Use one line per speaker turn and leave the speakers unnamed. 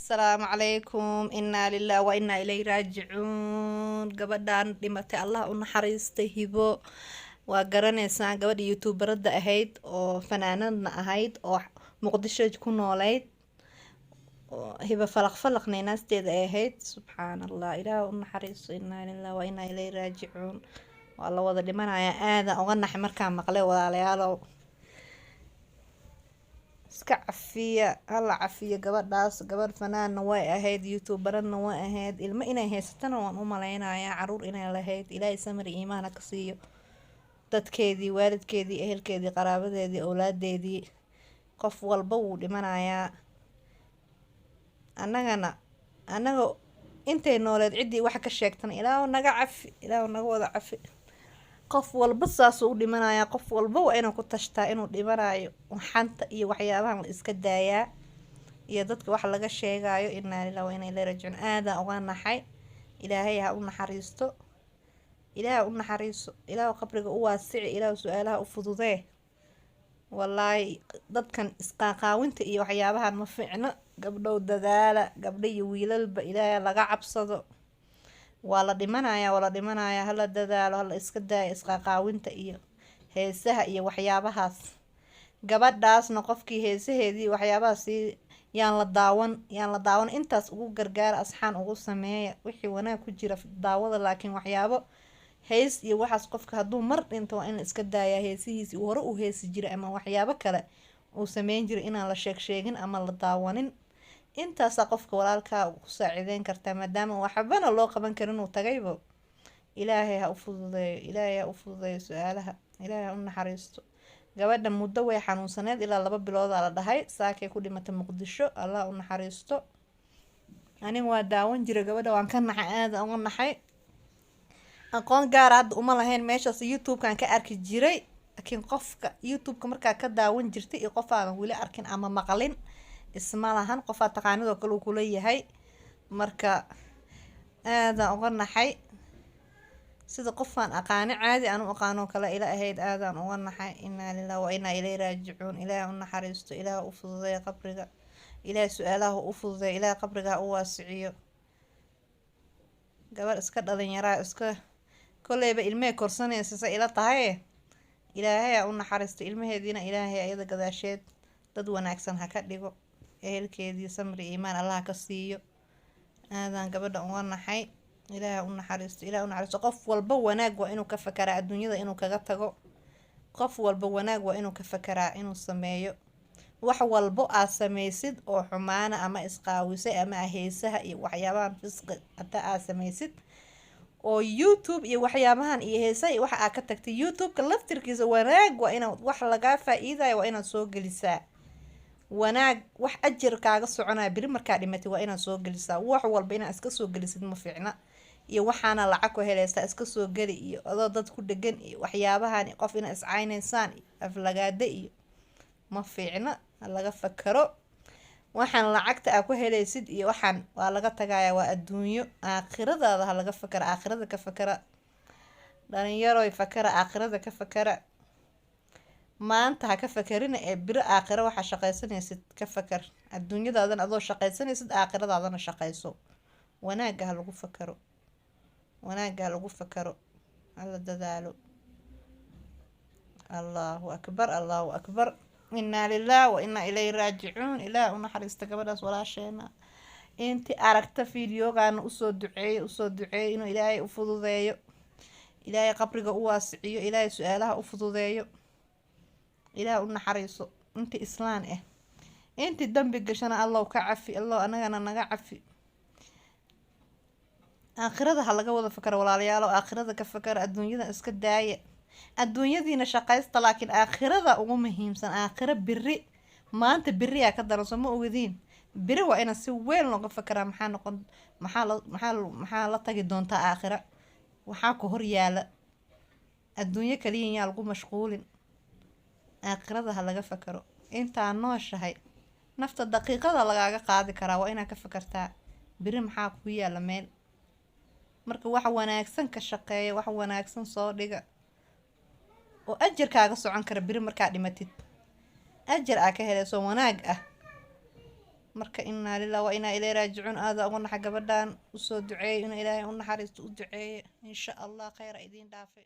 Asalaamu calaykum. Inaa lilah wa inaa ilayhi raajicuun. Gabadhan dhimatay, Allah u naxariista. Hibo waa garanaysaan, gabadha youtuberada ahayd oo fanaanadna ahayd oo Muqdisho ku nooleyd, oo Hibo Falaq Falaqna inaasteeda ay ahayd. Subxaan Allah, Ilaah u naxariiso. Inaa lilah wa inaa ilayhi raajicuun. Waa la wada dhimanayaa. Aadan uga naxay markaan maqlay. Walaalayaalow, iska cafiya, hala cafiyo gabadhaas. Gabadh fanaanna way ahayd, youtuberadna way ahayd, ilmo inay haysatana waan u maleynayaa, caruur inay lahayd. Ilaahay samir iyo iimaan ha ka siiyo dadkeedii, waalidkeedii, ehelkeedii, qaraabadeedii, owlaadeedii. Qof walba wuu dhimanayaa. Annagana, annaga intay nooleed ciddii wax ka sheegtana, Ilaahu naga cafi, Ilaahu naga wada cafi. Qof walba saasuu u dhimanayaa. Qof walba waa inuu ku tashtaa inuu dhimanayo, xanta iyo waxyaabahan la iska daayaa iyo dadka wax laga sheegayo. Inaa lilah wa inaa ilaihi raajicuun. Aadaan uga naxay. Ilaahay ha u naxariisto, Ilaah u naxariiso, Ilaah qabriga u waasici, Ilaah su-aalaha u fududee. Wallaahi, dadkan isqaaqaawinta iyo waxyaabahan ma fiicno. Gabdhow, dadaala, gabdho iyo wiilalba, Ilaahay laga cabsado. Waa la dhimanayaa, waa la dhimanayaa. Hala dadaalo, hala iska daaya isqaaqaawinta iyo heesaha iyo waxyaabahaas. Gabadhaasna qofkii heesaheedii waxyaabahaas yaan la daawan, yaan la daawan. Intaas ugu gargaara, asxaan ugu sameeya. Wixii wanaag ku jira daawada, laakiin waxyaabo heys iyo waxaas, qofka hadduu mar dhinto waa in la iska daayaa heesihiisi uu hore u heesi jiray ama waxyaabo kale uu sameyn jiray, inaan la sheeg sheegin ama la daawanin. Intaasaa qofka walaalkaa ku saacideyn kartaa, maadaama waxbana loo qaban karin uu tagaybo. Ilaahay ha u fududeeyo, Ilaahay ha u fududeeyo su-aalaha, Ilaahay ha u naxariisto. Gabadha muddo way xanuunsaneed, ilaa 2 biloodaa la dhahay. Saakay ku dhimatay Muqdisho. Allah u naxariisto. Aniga waa daawan jiray gabadha, waan ka naxay, aada uga naxay. Aqoon gaara hadda uma lahayn, meeshaas YouTube-kan ka arki jiray, laakiin qofka YouTube-ka markaa ka daawan jirtay iyo qof aadan weli arkin ama maqlin isma lahan. Qofaa taqaanidoo kale uu kula yahay. Marka aadaan uga naxay, sida qofaan aqaani caadi aan u aqaanoo kale ila ahayd. Aadaan uga naxay. Inaa lilah wa inaa ilayhi raajicuun. Ilaah u naxariisto, Ilaah u fududeeyo qabriga, Ilaah su-aalaha u fududeeyo, Ilaah qabriga ha u waasiciyo. Gabar iska dhalinyaraa, iska kolleyba ilmey korsanaysa sa ila tahay. Ilaahay ha u naxariisto ilmaheediina, Ilaahay ayada gadaasheed dad wanaagsan ha ka dhigo. Ehelkeedii samri iimaan Allah ka siiyo. Aadaan gabadha uga naxay. Ilaah ha u naxariisto, Ilaah u naxariisto. Qof walba wanaag waa inuu ka fakaraa adduunyada inuu kaga tago. Qof walba wanaag waa inuu ka fakaraa inuu sameeyo. Wax walbo aad sameysid oo xumaana ama isqaawisay ama heesaha iyo waxyaabahan fisqi hataa aad sameysid oo YouTube iyo waxyaabahan iyo heesaha iyo waxa aad ka tagtay, YouTube-ka laftirkiisa wanaag waa inaad wax lagaa faa-iidayo waa inaad soo gelisaa. Wanaag, wax ajar kaaga soconaya beri markaa dhimatay, waa inaad soo gelisaa. Wax walba inaad iska soo gelisid ma fiicna, iyo waxaana lacag ku heleysaa iska soo geli, iyo adoo dad ku dhegan iyo waxyaabahan, qof inaad iscaynaysaan iyo aflagaada iyo ma fiicna. Laga fakaro waxaan lacagta aa ku heleysid iyo waxaan waa laga tagaya, waa adduunyo. Aakhiradaada ha laga fakara, aakhirada ka fakara. Dhalinyaroy, fakara, aakhirada ka fakara. Maanta ha ka fakarina ee biro aakhiro waxaa shaqaysanaysid ka fakar. Adduunyadaadan adoo shaqaysanaysid, aakhiradaadana shaqayso. Wanaagga ha lagu fakaro, wanaagga ha lagu fakaro, hala dadaalo. Allahu akbar, Allahu akbar. Inaa lilah wa inaa ilayhi raajicuun. Ilaah u naxariista gabadhaas walaasheena. Inti aragta fiidiyogaana usoo duceeyo, usoo duceeyo inuu Ilaahay u fududeeyo, Ilaahay qabriga u waasiciyo, Ilaahay su-aalaha u fududeeyo. Ilaah u naxariiso inti islaan ah. Inti dambi gashana Allow ka cafi, Allow anagana naga cafi. Aakhirada ha laga wada fakaro, walaalayaalo. Aakhirada ka fakara, adduunyada iska daaya. Adduunyadiina shaqaysta, laakiin aakhirada ugu muhiimsan. Aakhiro beri, maanta beriyaa ka daran, soo ma ogadiin? Beri waa inaan si weyn looga fakaraa. Maxaa noqon, maxaa la maxaa maxaa la tagi doontaa aakhira? Waxaa ku hor yaala adduunyo kaliya yaa lagu mashquulin. Aakhirada ha laga fakaro. Intaa nooshahay nafta daqiiqada lagaaga qaadi karaa. Waa inaad ka fakartaa beri maxaa ku yaala meel. Marka wax wanaagsan ka shaqeeya, wax wanaagsan soo dhiga oo ajar kaaga socon kara beri markaa dhimatid, ajar aa ka helayso wanaag ah. Marka innaa lillahi wa innaa ilayhi raajicuun. Aada uga naxa gabadhan, usoo duceeyay inuu Ilaahay u naxariisto, u duceeye insha Allah. Khayra idiin dhaafay.